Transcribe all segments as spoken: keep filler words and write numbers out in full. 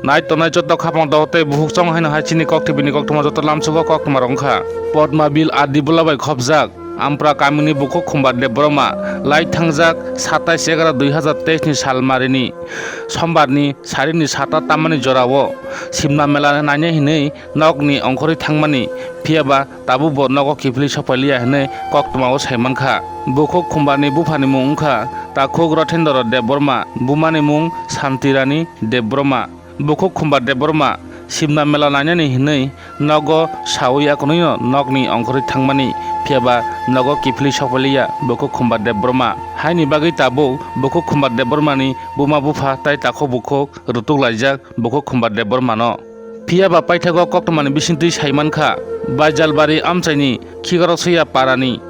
Nai tongnai joto khapang dohor tei bukhuk chong haino hai chini kok T V ni koktwma joto lamsugo koktwma rok wngkha. Podmabil R D block bai khopjak Ampra kamini bukhuk Khumbar Debbarma, lai thangjak satais egaroh dui hazar teis ni sal marini Sombarni sarini sata tamani jorao Simna mela naina hinwi nokni ongkhorwi thangmani, phiyaba tabukbo nogo kiphilwi sokphailiya hinwi koktwmao saimankha. Bukhuk Khumbarni buphani mung wngkha Takhuk Rothendra Debbarma, bumani mung Santirani Debbarma. Bukhuk Khumbar Debbarma Simna mela nainani hinwi nogo sawi akonwino nokni ongkhorwi thangmani, phiyaba nogo kiphilwi sokphailiya Bukhuk Khumbar Debbarma. Haini bagwi tabuk Bukhuk Khumbar Debbarmani buma bupha tai takhuk bukhuk rutuk laijak Bukhuk Khumbar Debbarmano. Phiyaba paithago koktwmani bisingtwi saimankha, Baijalbari amchaini Khikroksuya parani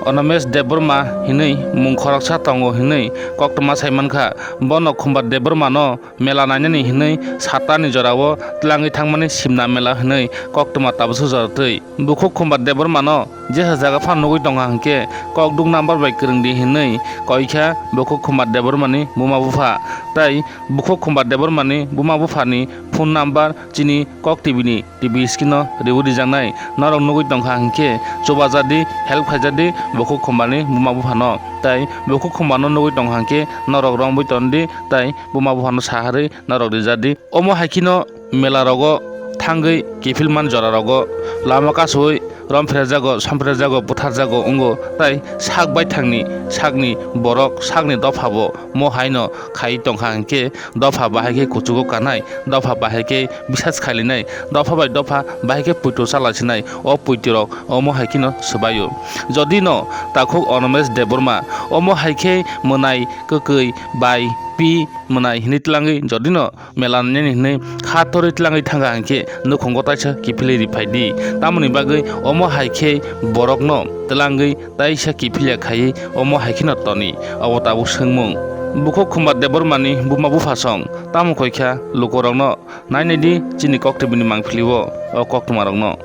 Onomesh Debbarma hinwi mung khoroksa tongo hinwi koktwma saimankha. Bono Khumbar Debbarmano mela nainani hinwi satani jorao twlangwi thangmani Simna mela hinwi koktwma tabukso jorotwi. Bukhuk Khumbar Debbarmano jesa jaga phano nugwi tongkha hinkhe kok duk number bai kwrwngdi hinwi koikha Bukhuk Khumbar Debbarmani buma bupha. Tai Bukhuk Khumbar Debbarmani buma buphani phone number chini kok T V ni T V screen o riwi rijaknai norok nugwi tongkha hinkhe chubajadi, help khaijadi Bukhuk Khumbarni buma buphano. Tai Bukhuk Khumbarno nugwi tongkha hinkhe norok romwi tondi tai buma buphano saharwi norok rijadi. Omo hai kheno mela rogo thangwi kiphilman jora rogo lama kasowi romphrejago, somphrejago, butharjago wngo, tai sak baithangni sakni borok sakni dophabo mo haino khai tongkha hinkhe dopha bahai khe kuchugo kanai, dopha bahai khe bisas khailinai, dopha bai dopha bahai khe puito chalaisinai. O puitorok omo hai kheno swbaio. Jodi no takhuk Onomesh Debbarma omo hai khe mwnai kwkwi bai pi mwnai hinwi twlangwi jodi no mela nainani hinwi kha torwi twlangwi thangkha hinkhe nukhungo taisa kiphilwi riphaidi. Tamoni bagwi omo hai khe borokno twlangwi taisa kiphilya khaiwi omo hai kheno toni. Obo tabuk swngmung. Bukhuk Khumbar Debbarmani buma buphasong tamo khoikha lukurokno nainaidi chini kok T V ni mangpilio o koktwmarokno.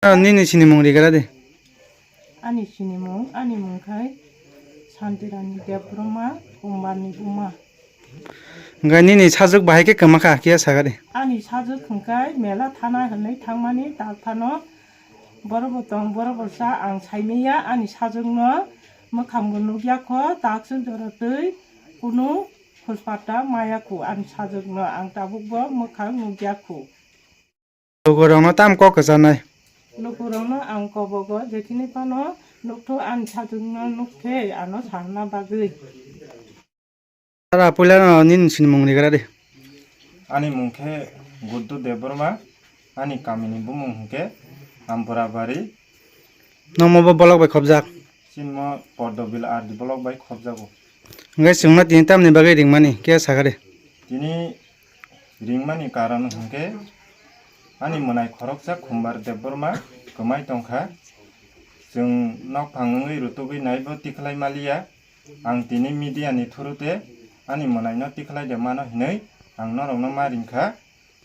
Ah, nini sinimung rigra de. Ani sinimung, ani mung khai Santirani Debbarma, Khumbarni buma. Hwnkhe nini sajwk bahai khe kwma kha, kiya saga de. Ani sajwk hwnkhe mela thana hwnwi thangmani tak phano borok bo tong, borok bo cha ang saimanya ani sajwkno mwkhangbo nukya kho, takswk jora twi kunu khosparta maya kho ani sajwkno, ang tabukbo mwkhang nukya kho. Lukurokno tamo kok kwcharnai? Lukurokno ang kobogo jekhini phano nukthok ani sajwkno nukthai ano sarna bagwi. Tara puila no nini sinimung rigra de. Ani mung khe Guddu Debbarma, ani kamini bumung hwnkhe Ampura Bari. Nomo bo bolok bai khobjak. Sinmo Pordobil R D bolok bai khobjago. Hwnkhe chwngno tini tamni bagwi ringmani khe sakha de? Tini ringmani karon hwnkhe ani mwnai khoroksa Khumbar Debbarma kwmai tongkha. Chwng nokphang wngwi rutugwi naibo tikhlai maliya. Ang tini media ni through te ani mwnaino tikhlai de mano hinwi ang norokno ma ringkha.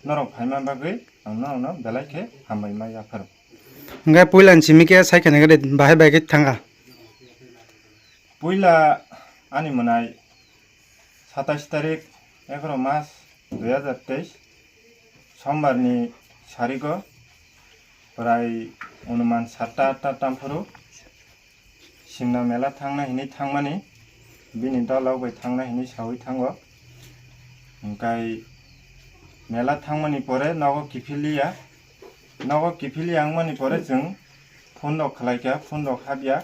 Norok phaima bagwi ang norokno belai khe hambai ma yapharo. Hwnkhe puila ni simi khe sai khe nai khe bahai bai khe thangkha. Puila ani mwnai satais tarik egaroh mas dui hazar teis Sombar ni sarigo prai onuman satta atta tamphuru Singna mela thangna hinwi thangmani, bini dolok bai thangna hinwi sawi thango. Hwnkhe mela thangmani pore nogo kiphiliya, nogo kiphiliya wngmani pore chwng phone rok khlaikha, phone rok habya,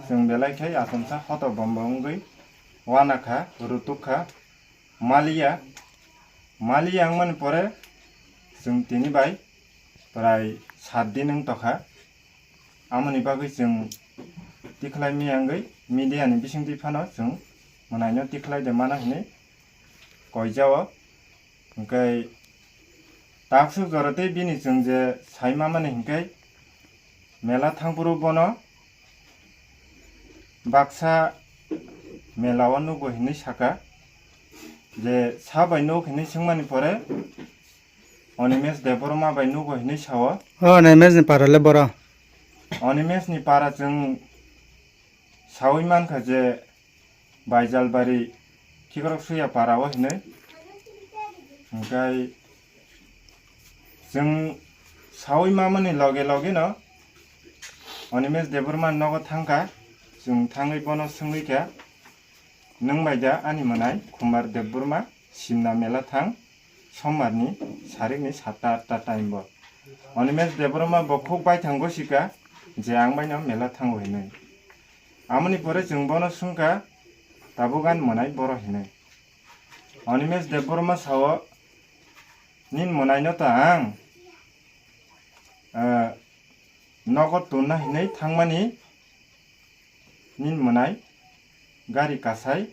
chwng belai khe achomsa hoto bombo wngwi wanakha, rutukha. Maliya, maliya wngmani pore chwng tini bai prai sat din wng tokha. Amoni bagwi chwng tikhlai miya wngwi media ni bisingtwi phano chwng mwnaino tikhlai de mano hinwi koijao. Hwnkhe taksuk jora tei bini chwng je sai mamani hwnkhe mela thangphuru bono baksa mela o nugo hinwi saka, je sa bai nuk hinwi swngmani pore Onimesh Debbarma bai nugo hinwi sao. O Onimesh ni para le boro. Onimesh ni para chwng sawi mankha je Baijalbari Khikrok Suya para o hinwi. Hwnkhe chwng saui mamani loge loge no Animesh Debbarma nogo thangkha, chwng thangwi bono swngwi kha, "Nwng bai da ani mwnai Khumbar Debbarma simna mela thang sombarni sarikni satta atta time bo?" Animesh Debbarma bo khuk baithang gosika je ang baino mela thango hinwi. Amoni pore chwng bono swngkha, "Tabuk ani mwnai boro hinwi?" Animesh Debbarma sao, "Nini mwnaino to ang, eh, nogo tonna hinwi thangmani, nini mwnai gari kasai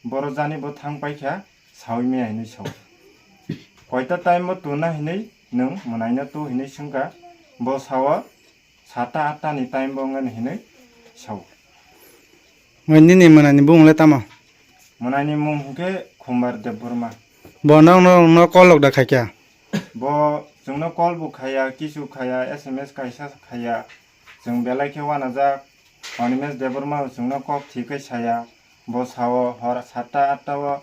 boro jani bo thang paikha, saui maya hinwi sao. Koita time bo tonna hinwi nwng mwnaino to hinwi swngkha?" Bo sao, "Satta atta ni time bo wngani hinwi sao." Omo nini mwnani bumung le tamo? Mwnani mung hwnkhe Khumbar Debbarma. Bo nokno, no call lok da khaikha? Bo chwngno call bo khaiya, kisu khaiya, S M S kaisa khaiya. Chwng belai khe wanajak. Animesh Debbarma chwngno kok thikhe saya. Bo sao hor satta atta o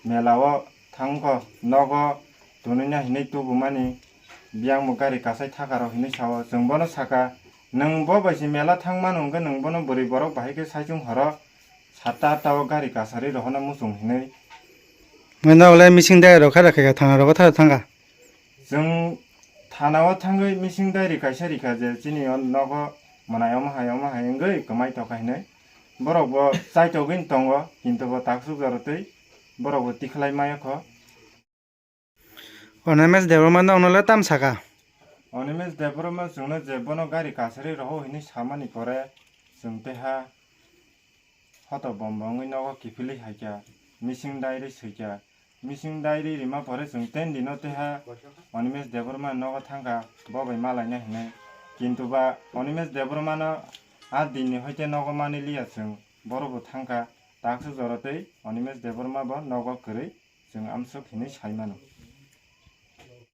mela o thangkho, nogo tonwina hinwi tubumani. Biyang bo gari kasai thaka rok hinwi sao. Chwng bono saka, "Nwng bo bai se mela thang mano hwnkhe nwng bono bwrwi borok bahai khe saichung horo satta atta o gari kasari rohorna muchung hinwi." Mano le missing diary rok kha da khaikha, thana rogo thara thangkha. Chwng thana o thangwi missing diary kaisa rikha je chini o nogo mwnai omo hai omo hai wngwi kwmai tokha hinwi. Borok bo chaitogwi tongo, kintu bo taksuk jora twi borok bo tikhlai maya kho. Animesh Debbarma nokno le tam saka? Animesh Debbarma chwngno je bono gari kasari rohor hinwi samani pore chwng teha hoto bombo wngwi nogo kiphilwi haikha, missing diary swikha. Missing diary rima pore chwng ten dino teha Animesh Debbarma nogo thangkha, bo bai malaina hinwi. Kintu ba Animesh Debbarmano a dinni hoite nogo manwi liya chwng. Boro bo thangkha, taksuk jora twi Animesh Debbarma bo nogo kwrwi chwng amsuk hinwi sai mano.